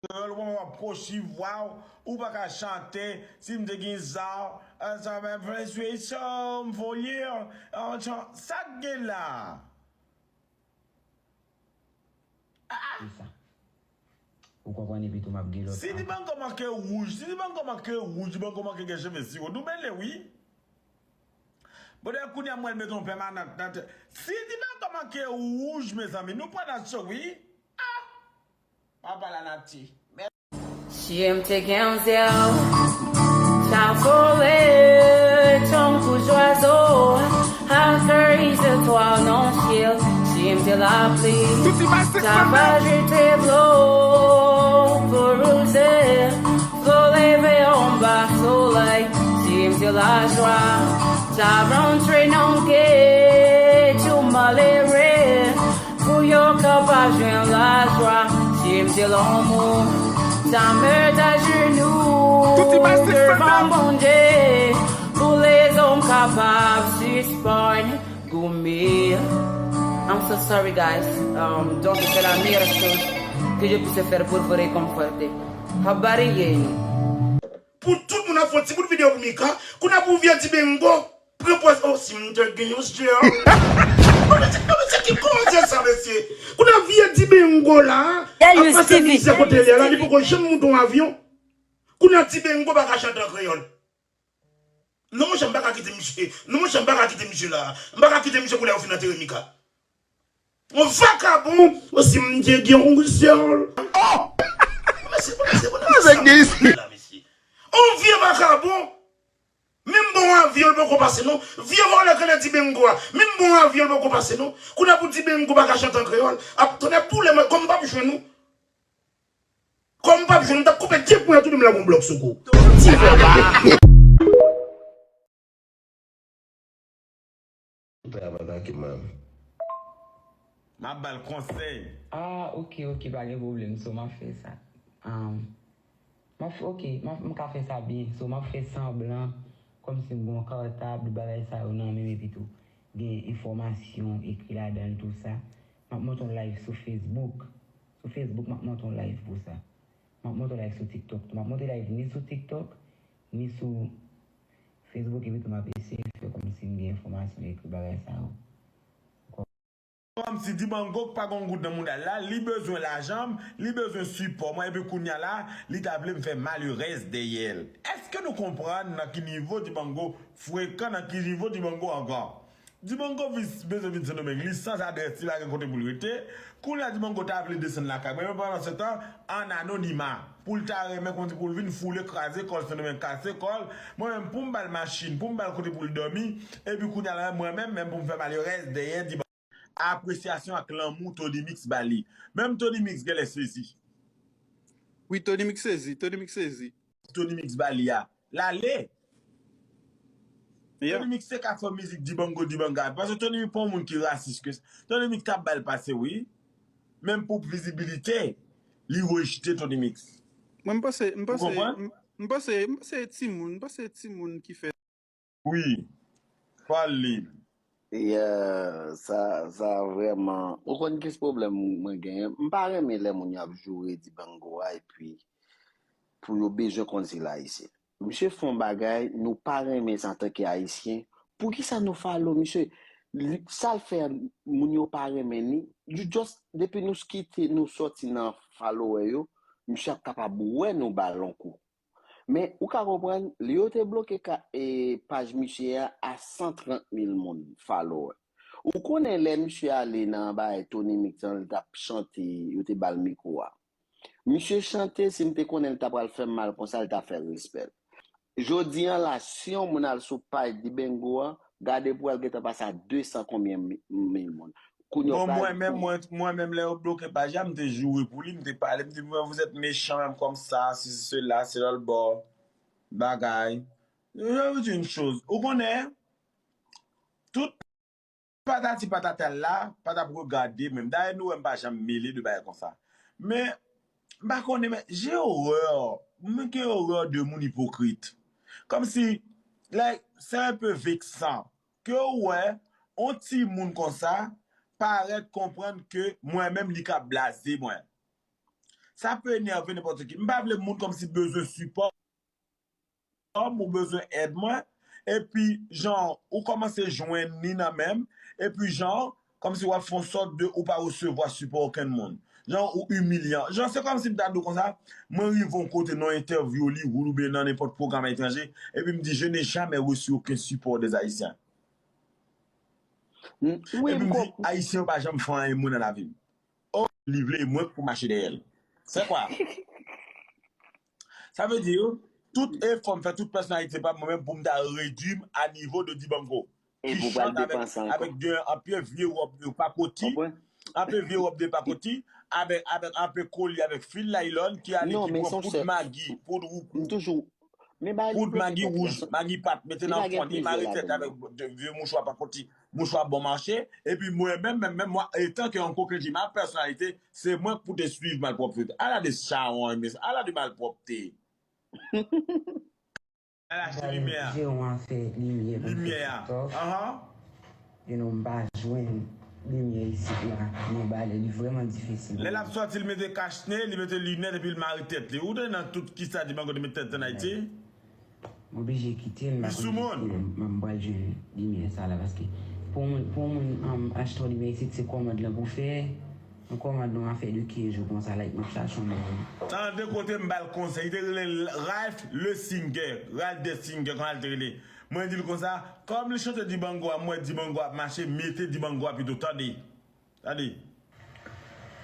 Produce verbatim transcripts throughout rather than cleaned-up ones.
kreyòl, ou pa ka pwochi vwa w, ou pa ka chante, si m te gen zaw, sa m fè sou m voye, sa k gen la? Se sa. Ou konprann epi tou m ap gen lòt. Si Dibango manke wouj, si Dibango manke wouj, Dibango manke gen cheve siwo, nou mele wi. Bon, dayè kounye a m wè l mete yon pèmanant nan tèt. Si Dibango manke wouj, mezanmi, nou pran nan cho wi. Ah! Papa lanati. Si m te gen yon zel, ta vole tankou zwazo, ateri sou twa nan syèl. Si m te lapli, ta va jete dlo pou wouze, dlo leve anba solèy. Si m te lajwa, ta rantre nan kè tout malere. Pou yo kapab jwenn lajwa, si m te lanmou, ta met ajenou devan Bondye, pou lèzòm kapab sispann goumen. I'm so sorry, guys. Um, donc, c'est la meilleure chose que je puisse faire pour vous réconforter. Habari yenu. Pou tout moun ap fè yon ti bout videyo pou Mika, kounye a pou vye Dibengo pran pòz, oh, si m te gen yon sè. Non, mesye, non, mesye, ki koze sa, mesye? Kounye a vye Dibengo la, ap pase mizè kote l ye la, li poko janm moute yon avyon. Kounye a Dibengo pa ka chante an kreyòl. Non, monchè, m pa ka kite misye. Non, monchè, m pa ka kite misye la. M pa ka kite misye pou lè yo fin antere Mika. Yon vakabon osi m te gen yon sèl. Oh! Mesye, mesye, mesye, mesye, mesye. Yon vye vakabon. Menm bon avyon l poko pase non. Vye vòlè kele Dibengo a. Menm bon avyon l poko pase non. Kounye a pou Dibengo pa ka chante an kreyòl. Ap tonnè boule mwen kòm m p ap jwenn ou. Kòm m p ap jwenn ou, m t ap koupe de pwen tou menm lè gon blòk sou kou. Ti vòlè. Ou pè ap atake m. M ap ba l konsèy. Ah, ok, ok, pa gen pwoblèm, so m ap fè sa. Um, m ap, ok, m ap, m ka fè sa byen, so m ap fè sanblan, kòmsi m gen yon kòtab, bagay sa yo nan men m, epi tou, gen enfòmasyon ekri ladan l, tou sa. M ap monte yon live sou Facebook. Sou Facebook, m ap monte yon live pou sa. M ap monte yon live sou TikTok tou. M ap monte live ni sou TikTok, ni sou Facebook, epi tou m ap eseye fè kòmsi m gen enfòmasyon, ekri bagay sa yo. Kòmsi Dibango k pa gon goud nan mouda l la, li bezwen lajan m, li bezwen sipò mwen, epi kounye a la, li ta vle m fè malerèz dèyè l. Èske nou konprann nan ki nivo Dibango frekan, nan ki nivo Dibango angan? Dibango vin, bezwen vin Sendomeng, li san adrès, li pa gen kote pou l rete. Kounye a Dibango ta vle desann lakay mwen, men pandan se tan, an anonima, pou l ta renmen kòmsi pou l vin foule, kraze kò l, Sendomeng kase kò l. Mwen menm, pou m ba l machin, pou m ba l kote pou l dòmi, epi kounye a la, mwen menm, menm pou m fè malerèz dèyè Dibango. Apresyasyon ak lanmou Tony Mix ba li. Menm Tony Mix genlè sezi. Wi, Tony Mix sezi, Tony Mix sezi. Tony Mix ba li a. L ale. Tony Mix te ka fè mizik Dibango Dibanga. Paske Tony Mix pa yon moun ki rasis ke sa. Tony Mix t ap ba l pase wi. Menm pou vizibilite, li rejte Tony Mix. Mwen m panse, m panse, m panse, m panse e timoun, m panse e timoun ki fè Wi. Fò l li. Yeah, sa sa vrèman, ou konn ki pwoblèm mwen genyen? M pa renmen lè moun yo ap joure Dibango a epi pou yo bezwen konn si l ayisyen. Misye fè yon bagay, nou pa renmen sa antanke ayisyen. Poukisa nou follow misye? Li, sa l fè a, moun yo pa renmen li. You just, depi nou kite, nou sòti nan follower yo, misye ap kapab wè nou ba l yon kou. Men ou ka konprann, lè yo te bloke ka, e, paj misye a, a san trant mil moun follower. Ou konnen lè misye ale nan bagay Tony Mix lan, li t ap chante, yo te ba l mikwo a. Misye chante, si m te konnen li ta pral fè m mal konsa, li ta fè respè l. Jodi a la, si yon moun al sou paj Dibengo a, gade pou wè l gentan pase a de san konbyen mi-, mil moun. Kounye a ou pral. Bon, mwen menm, mwen, mwen menm, lè yo bloke paj la, m te joure pou li, m te pale, m te di, vous êtes méchants menm kòm sa, ceci, cela, se lòt bò, bagay. Je vais vous dire une chose, ou konnen, tout patati patata la, pa t ap regade menm. Dayè, nou wè m pa janm mele de bagay konsa. Men, m pa konnen, men, j'ai horreur, mwen gen horreur de moun ipokrit. Kòmsi, like, c'est un peu vexant. Ke w wè, on timoun konsa, parèt konprann ke mwen menm li ka blaze mwen. Sa pe enève nenpòt ki. M pa vle moun kòmsi bezwen sipò m, ou bezwen èd mwen, epi jan ou kòmanse jwenn li nan men m, epi jan kòmsi w ap fè yon sòt de ou pa resevwa sipò okenn moun. Jan ou imilyan. Jan se kòmsi m ta di w konsa, mwen rive yon kote nan entèvyou Hollywood oubyen nan nenpòt pwogram etranje, epi m di, je n'ai jamais reçu aucun support des Haïtiens. Epi m di, Ayisyen yo pa janm fè anyen moun nan lavi m. Oh, li vle mwen pou mache dèyè l. C'est quoi? Sa vle di, tout efò m fè, tout pèsonalite pa mwen menm pou m ta redui m a nivo de Dibango. Ki chante avèk, avèk de, anpil vye wòb de pakoti, anpil vye wòb de pakoti, avèk, avèk anpil kolye, avèk fil laylòn ki ale, ki pran poud magi, poud woukou. Poud magi wouj, magi pat, mete nan fwon, li mare tèt avèk de vye mouchwa pakoti, mouchwa bon mache, epi mwen menm, menm, menm, mwen, etan ke yon kokenn, ma pèsonalite, se mwen k pou te swiv malpwòpte. Ala de chawony, mesye, ala de malpwòpte. Al achte limyè a. Limyè a. Ahan. You know, m pa jwenn limyè isit la nan Bale, li vrèman difisil. Lè l ap sòti, li mete kach ne, li mete linèt epi l mare tèt li. Ou te nan tout kisa Dibango te mete tèt an Ayiti? M oblije kite l, m pa konn kite l, m, m pral jwenn limyè sa la, paske pou moun, pou moun, um, achte yon limyè isit, se kòmand lan pou fè, yon kòmand yon afè de kenz jou konsa, like, m ap chache yon moun. Tande kote m ba l konsèy, li te rele Ralph le Singer, Ralph the Singer, kòman l te rele. Mwen di l konsa, kòm li chante Dibango a, m wè Dibango ap mache, mete Dibango a pito, tande. Tande.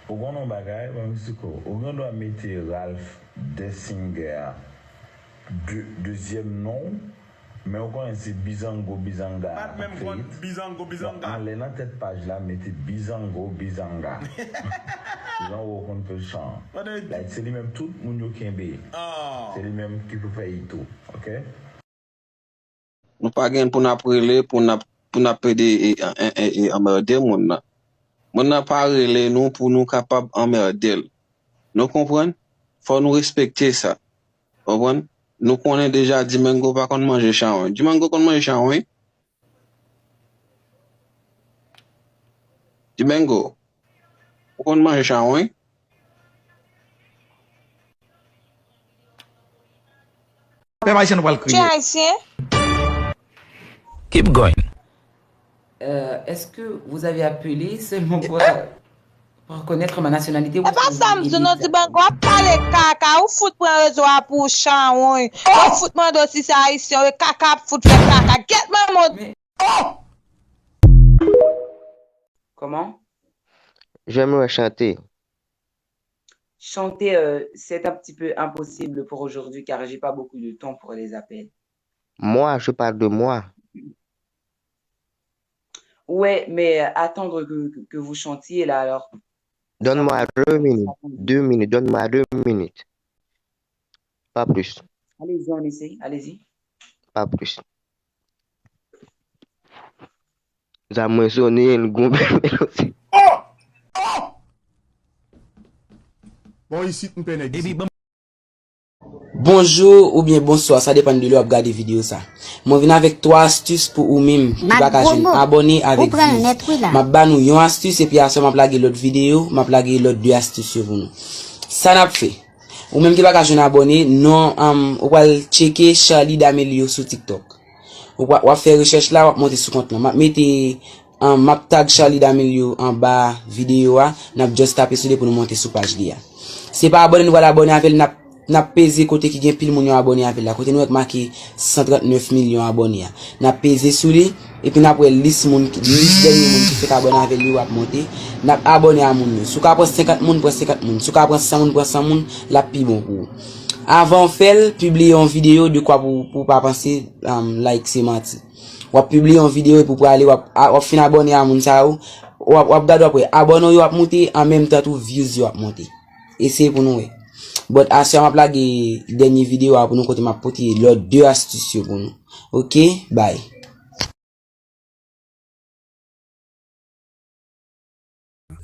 Ou konnen yon bagay, ban m eksplike w. Ou gen dwa mete Ralph the Singer a de, dezyèm non w, men ou konnen se Bizango Bizanga a k ap fè it. Donk, anlè nan tèt paj la, mete Bizango Bizanga. Jan ou konn fè chan an. Like, se li menm tout moun yo kenbe. Se li menm ki pou fè it ou. Oke? Nou pa gen pou n ap rele, pou n ap, pou n ap plede e, e, e, e anmède moun nan. Moun nan pa rele nou pou nou kapab anmède l. Nou konprann? Fò nou respekte sa. Konprann? Nou konnen deja Dimengo pa konn manje chawony. Dimengo konn manje chawony? Dimengo, ou konn manje chawony? Pèp ayisyen nou pral kriye. Ti ayisyen. Keep going. Euh, est-ce que vous avez appelé seulement pour, euh, pour connaître ma nationalité ou... E pa sa m di w non, Dibango ap pale kaka, ou fout pran rezo a pou chawony. Ou fout mande w si se ayisyen w ye, kaka ap fout fè kaka. Get manman w. Comment? J'aimerais chanter. Chanter, euh, c'est un petit peu impossible pour aujourd'hui car j'ai pas beaucoup de temps pour les appels. Moi, je parle de moi. Ouais, mais attendre que, que, que vous chantiez là alors. Donne-moi deux minutes. Deux minutes. Donne-moi deux minutes. Pas plus. Allez-y, on essaye. Allez-y. Pas plus. Zam mwen sonnen, l gonbe men l osi. Bon, isit m pè nèg isit. Bonjou oubyen bonswa, sa depann de lè w ap gade videyo sa. Mwen vin avèk twa astis pou ou menm ki pa ka jwenn abòne avèk views. M ap ba nou yon astis epi aswè m ap lage lòt videyo, m ap lage lòt de astis yo pou nou. Sa n ap fè. Ou menm ki pa ka jwenn abòne, non, um, ou pral tcheke Charly D'Amelio sou TikTok. Ou w ap fè rechèch la, w ap monte sou kont lan. M ap mete, um, m ap tag Charly D'Amelio anba videyo a, n ap just tape sou li pou nou monte sou paj li a. Se pa abòne nou pral abòne avè l, n ap, n ap peze kote ki gen pil moun yo abòne avè l la. Kote nou wè k make san trant nèf milyon abòne a. N ap peze sou li, epi n ap wè lis moun, lis dènye moun ki fèk abòne avè l yo ap monte. N ap abòne a moun yo. Si w ka pran senkant moun, pran senkant moun. Si w ka pran san moun, pran san moun, l ap pi bon pou ou. Avan w fè l, pibliye yon videyo de kwa pou, pou w pa panse, um, like se manti. W ap pibliye yon videyo epi w prale, w ap, w ap fin abòne a moun sa yo. W ap, w ap gade w ap wè abòne w yo ap monte, an menm tan tou views yo ap monte. Eseye pou nou wè. But aswè a m ap lage dènye videyo a pou nou kote m ap pote lòt de astis yo pou nou. Ok, bye.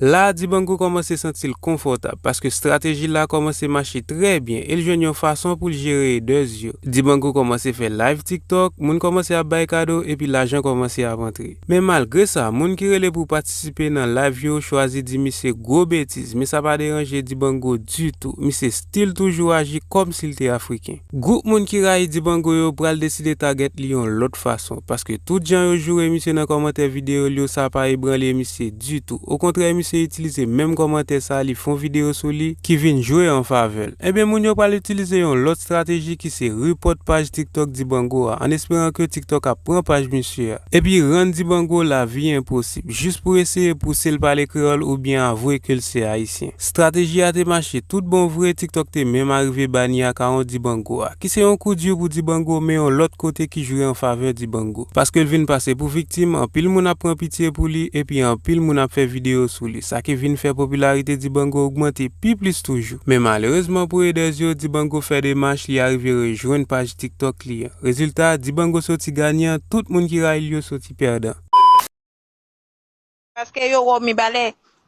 La a, Dibango kòmanse santi l konfòtab, paske estrateji l la kòmanse mache trè byen, e l jwenn yon fason pou l jere haters yo. Dibango kòmanse fè live TikTok, moun kòmanse ap bay kado, epi lajan kòmanse ap antre. Men malgre sa, moun ki rele pou patisipe nan live yo chwazi di misye gwo betiz, men sa pa deranje Dibango ditou. Misye still toujou aji kòmsi l te Afriken. Gwoup moun ki rayi Dibango yo pral deside target li yon lòt fason, paske tout jan yo joure misye nan kòmantè videyo l yo, sa pa ebranle misye ditou. Okontrè, misye itilize menm kòmantè sa, li fè yon videyo sou li, ki vin jwe an favè l. Ebyen, moun yo pral itilize yon lòt estrateji ki se report paj TikTok Dibango a, an esperan ke TikTok ap pran paj misye a, epi rann Dibango lavi enposib, jis pou eseye pouse l pale kreyòl oubyen avwe ke l se ayisyen. Estrateji a te mache tout bon vre, TikTok te menm arive bani akawon Dibango a, ki se yon kou di pou Dibango, men yon lòt kote ki jwe an favè Dibango. Paske l vin pase pou viktim, anpil moun ap pran pitye pou li, epi anpil moun ap fè videyo sou li, sa ki vin fè popilarite Dibango ogmante pi plis toujou. Men malerezman pou haters yo, Dibango fè demach, li arive rejwenn paj TikTok li an. Rezilta, Dibango soti ganyan, tout moun ki rayi l yo soti pèdan. Paske yo wè w, Mibalè.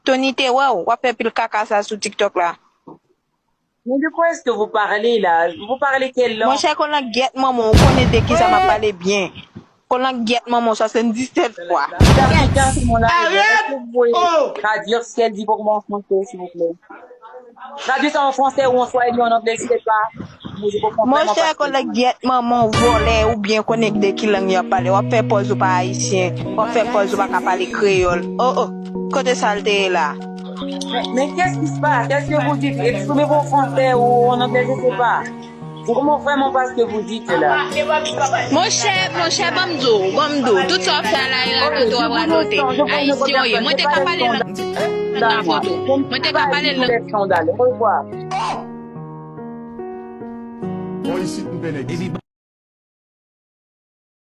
Tony te wè w, w ap fè pil kaka sa sou TikTok la. Mais de quoi est-ce que vous parlez là? Vous parlez quelle langue? Monchè, kolangyèt manman w, ou konnen de kisa m ap pale byen. Kolangyèt manman w, swasanndiset fwa. T'as piqué à ce moment-là, est-ce que vous pouvez traduire ce qu'elle dit pour moi en français, s'il vous plaît? Tradui sa an fransè ou an swahili ou an anglè, si se pa. Monchè, kolangyèt manman w, vòlè, oubyen konnen de ki lang y ap pale. W ap fè pòz ou pa ayisyen, w ap fè pòz ou pa ka pale kreyòl. Oh, oh, kote sa l te ye la? Mais, mais qu'est-ce qui se passe? Qu'est-ce que vous dites? Exprimez-vous en français ou en anglais, je sais pas. Je comprends vraiment pas ce que vous dites là. Monchè, monchè, ban m di w, ban m di w, tout sa w ap fè a la, e radote w ap radote. Ayisyen w ye. Mwen te ka pale lang, nan foto. Mwen te ka pale lang. Scandale. Au revoir. Bon, isit m pè nèg isi.